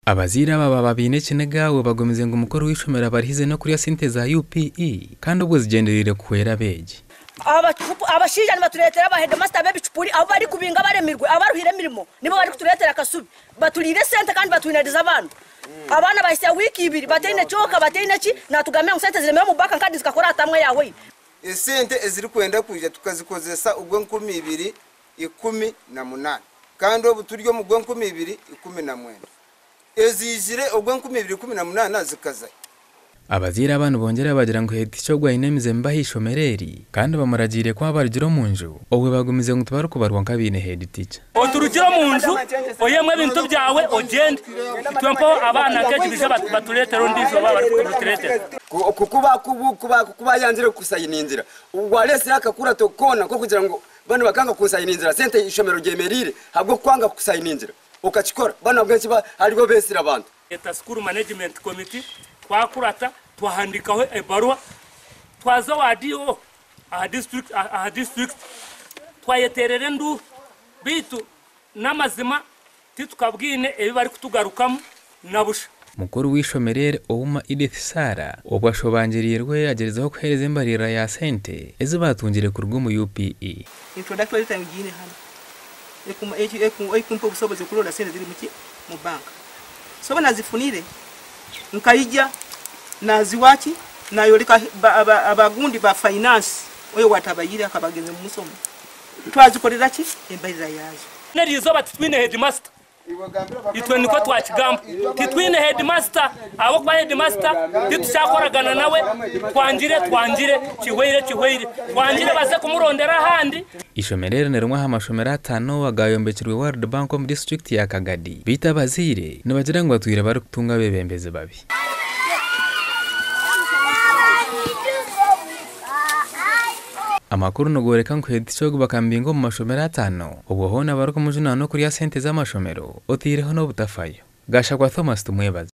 Abazaire aba baaba baine ekiniga we bagumize ngu mukuru w'eishomero abarihize n'okurya sente za UPE kandi obwo zigyendereire kuhwera abeegi. Abashaija nibatureetera ba headmaster b'ebicupuri abu barikubinga abaremirwe abaruhire emirimo nibo barikutureetera akasubi. Baturiire esente kandi batwinarize abaana. Abaana bahitsya wiiki ibiri bataine kyoka bataine ki natugambira ngu sente ziremire omu banka kandi zikakora aha taamu eyahweire. Esente ezirikwenda kwija tukazikozesa ogw'enkumu 2018 kandi obu turi omu gw'enkumu 2019, eziizire ogw'enkumu 2018 zikazayo. Abazaire aba nibongyera bagira ngu headteacher ogwo aine emize mibi aha ishomero eri kandi bamuragiire kuba barugire omu nju obwe bagumize ngu tibarikubarwa nk'abaine headteacher. Oturugire omu nju, oyemu ebintu byawe ogyende. Itwe mpaho abaana nk'ekibija batureetera ondiijo baba barikutureetera. Kuba yanzire kusayiningira waresire akakurato koona kokugira ngu bano bakanga kusayiningira sente, ishomero ryemerire habwokwanga kusayiningira, okakikora bano bwenshi haribo besire abantu. Eta school management committee, twakurata twahandikaho ebaruha, twaza wa DO aha district, twayeterera enduru, bitu n'amazima titukabwine ebi bari kutugarukamu na busha. Mukuru w'ishomero eri, Ouma Edith Sara, obwo ashobangiriirwe agyerezaho kuheereza embarira ya sente ezi batungire kuruga omu UPE. Introductory time giine hano ekumpa obusobozi okulonda sente ziri muki mu banka. So nazifunire nkaija naziwaki nayoleka abagundi ba finance oyo watabayire akabagenze mu musomo twazikolera ki embalira yazo. N'eriizooba titwine headmaster. Itwe niko twakigamba, titwine headmaster ahabwokuba headmaster titukyakoragana nawe. Twangire, twangire, kihweire, kihweire, twangire, baze kumurondera ahandi. Ishomero eri ni rimwe aha mashomero 5 agayombekirwe World Bank omu disitulikiti ya Kagadi, beitu abazaire nibagira ngu batwire barikutunga abeebembezi babi. Amakuru nigoreka ngu headteacher ogu bakamubinga omu mashomero 5 obwo hoona barikumujunaana okurya sente z'amashomero oteireho n'obutafayo. Gashakwa Thomas, tumwebaza.